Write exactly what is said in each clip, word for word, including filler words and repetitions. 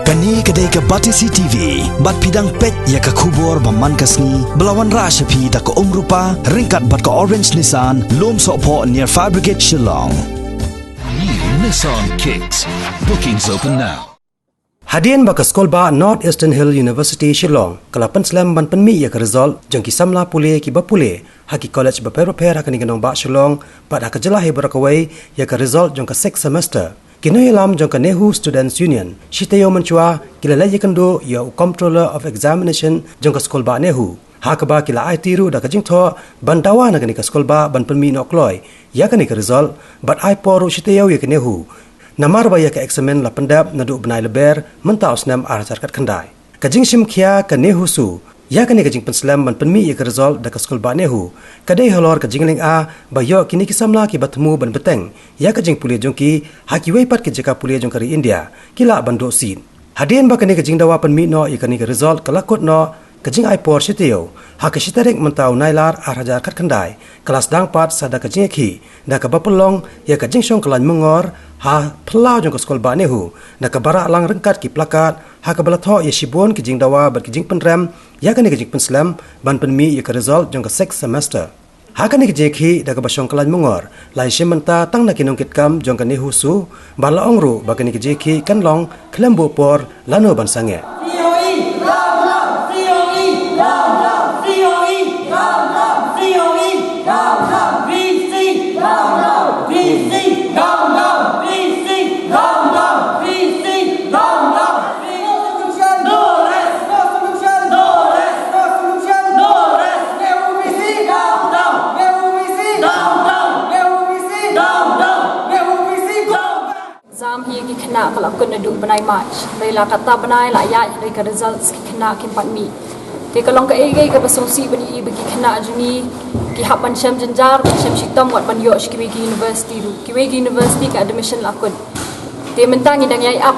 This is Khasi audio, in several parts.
Kane ka dei ka Batesi T V, bad phi dang peit ïa ka khubor ba man ka sngi, ba la wanrah sha phi da ka Umrupa, ryngkat bad ka Orange Nissan, Lumsohphoh near Fire Brigade Shillong. New Nissan Kicks. Bookings open now. Hadien ba ka skulbah North Eastern Hill University Shillong ka la pynslem ban pynmih ïa ka result jong ki samla pule kiba pule ha ki college bapher bapher ha kane ka nongbah Shillong bad ha ka jylla hi baroh kawei ïa ka result jong ka sixth semester, ki nongïalam jong ka NEHU Students Union shi taïew mynshuwa ki la leit ïakynduh ïa u Comptroller of Examination jong ka skulbah NEHU, ha kaba ki la aiti ruh da ka jingthoh ban dawa na kane ka skulbah ban pynmih noh kloi ïa kane ka result bad ai por ruh shi taïew ïa ka NEHU, namar ba ïa ka eksamin la pyndep naduh bnai Lber mynta u snem ar hajar khatkhyndai. Ka jingshim khia ka NEHUSU ïa kane ka jingpynslem ban pynmih ïa ka result da ka skulbah NEHU ka dei halor ka jinglynga ba ïoh kine ki samla kiba thmu ban bteng ïa ka jingpule jong ki ha kiwei pat ki jaka pule jong ka ri India ki lah ban duh seat. Hadien ba kane ka jingdawa pynmih noh ïa kane ka result ka la kut noh, ka jingai por shi taïew ha ka shi tarik mynta u Nailar ar hajar khatkhyndai ka la sdang pat sa da ka jingïakhih da kaba pynlong ïa ka jingshong khlaiñ mungor ha phyllaw jong ka skulbah NEHU, da kaba rah lang ryngkat ki placard ha kaba la thoh ïa shibun ki jingdawa bad ki jingpynrem ïa kane ka jingpynslem ban pynmih ïa ka result jong ka sixth semester. Ha kane ka jingïakhih da kaba shong khlaiñ mungor la ïashim bynta tang na ki nongkitkam jong ka NEHUSU, bad la ong ruh ba kane ka jingïakhih kan long khlem buh por lano ban sangeh. Exam hi ki khynnah ka la kut naduh bnai March. Hynrei la katta bnai la ïaid hynrei ka results ki khynnah kim pat mih. Te ka long kaei kaei kaba sngewsih ban ïohi ba ki khynnah jong ngi ki hap ban shem jynjar, ban shem shitom wat ban ïoh sha kiwei ki university ruh. Kiwei ki university ka admission la kut. Te mynta ngi dang ïai ap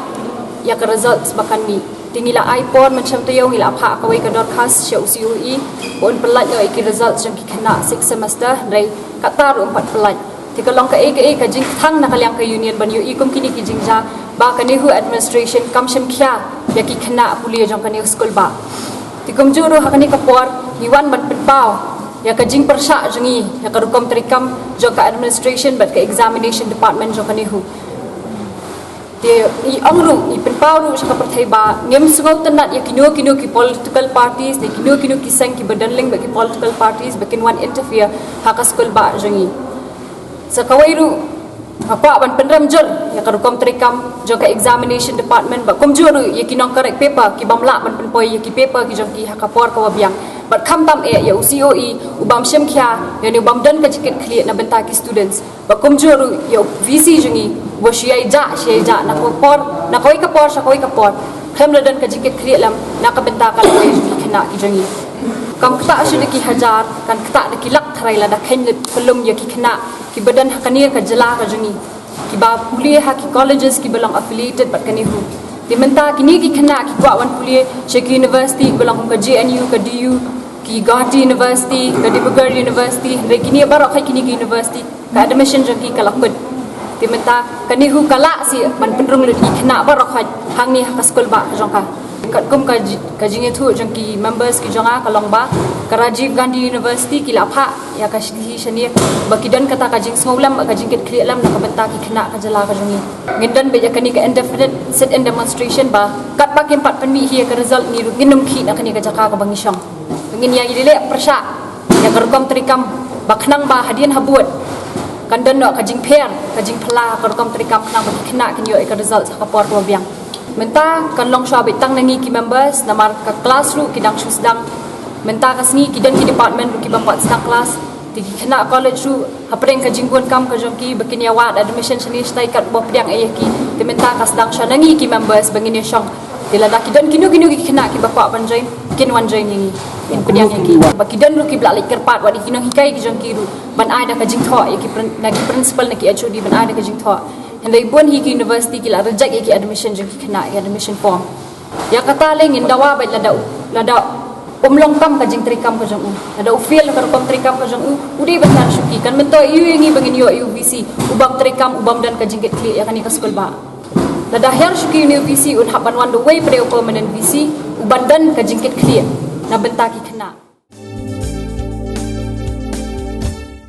ïa ka results ba kan mih. Te ngi la ai por mynshem taïew, ngi la phah kawei ka dorkhas sha u C O E ba un pyllait noh ïa ki results jong ki khynnah sixth semester, hynrei katta ruh ym pat pyllait. Te ka long kaei kaei ka jingkthang na ka liang ka union ban ïohi kum kine ki jingjia ba ka NEHU administration kam shim khia ïa ki khynnah pule jong kane ka skulbah. Te kumjuh ruh ha kane ka por ngi wan ban pynpaw ïa ka jingpyrshah jong ngi ïa ka rukom treikam jong ka administration bad ka examination department jong ka NEHU. Te ngi ong ruh, ngi pynpaw ruh sha ka pyrthei ba ngim sngewtynnad ïa kino kino ki political parties ne kino kino ki seng kiba don link bad ki political parties ba kin wan interfere ha ka skulbah jong ngi. Sa kawei ruh, nga kwah ban pynrem jur ïa ka rukom treikam jong ka examination department bad kumjuh ruh ïa ki nongcorrect paper ki bym lah ban pynpoi ïa ki paper ki jong ki ha ka por kaba biang. Bad khamtam eh ïa u C O E u bym shim khia ïa ne u bym don ka jingkit khlieh na bynta ki students. Bad kumjuh ruh ïa u V C jong ngi uba shu ïai jah, shu ïai jah na ka por, na kawei ka por sha kawei ka por. Khlem da don ka jingkit khlieh lem na ka bynta ka lawei jong ki khynnah ki jong ngi. Kam ktah shuh da ki hajar, kan ktah da ki lak tharai lada kheiñ lut pynlum ïa ki khynnah kiba don ha kane ka jylla ka jong ngi, kiba pule ha ki colleges kiba long affiliated bad ka NEHU. Te mynta kine ki khynnah ki kwah wan pule sha ki university kiba long kum ka J N U, ka D U, ki Gauhati University, ka Dibrugarh University, hynrei kine baroh kine ki university ka admission jong ki ka la kut. Te mynta ka NEHU ka lah shuh ban pynrung lut ïa ki khynnah baroh hangne ha ka skulbah jong ka. Katkum ka ji-, ka jingïathuh jong ki members ki jong nga ka long ba ka Rajiv Gandhi University ki la phah ïa ka shithi shane ba ki don kata ka jingsngewlem bad ka jingkit khlieh lem na ka bynta ki khynnah ka jylla ka jong ngi. Ngin don beit ïa kane ka indefinite sit-in demonstration ba katba kim pat pynmih hi ïa ka result ngi ruh ngin ym khih na kane ka jaka kaba ngi shong. Ngin ïa ïaleh pyrshah ïa ka rukom treikam ba khnang ba hadien habud kan don noh ka jingpher, ka jingphylla ka rukom treikam khnang ba ki khynnah kin ïoh ïa ka result ha ka por kaba biang. Mynta kan long shuwa beit tang na ngi ki members namar ka class ruh ki dang shu sdang. Mynta ka sngi ki don ki department ruh ki bym pat sdang class. Te ki khynnah college ruh hapdeng ka jingbun kam ka jong ki ba kin ïa wad admission shane shatai kat ba pdiang ïa ki. Te mynta ka sdang shuwa na ngi ki members ba ngin ïa shong. Te lada ki don kino kino ki khynnah kiba kwah ban join, kin wan join ïa ngi. Kin pdiang ïa ki. Ba ki don ruh kiba la leit kyrpad wat ïa ki nonghikai ki jong ki ruh ban ai da ka jingthoh ïa ki prin-, na ki principal, na ki H O D ban ai da ka jingthoh. Hynrei bun hi ki university ki la reject ïa ki admission jong ki khynnah, ïa ki admission form. Ïa kata lei ngin dawa beit lada u, lada um long kam ka jingtreikam ka jong u, lada u fail ka rukom treikam ka jong u, u dei ban ïaid shuki. Kan myntoi aiu ïa ngi ba ngin ïoh ïa u V C u bym treikam, u bym don ka jingkit khlieh ïa kane ka skulbah. Lada hiar shuki u new VC un hap ban wan da uwei pat u permanent VC u ban don ka jingkitkhlieh na bynta ki khynnah.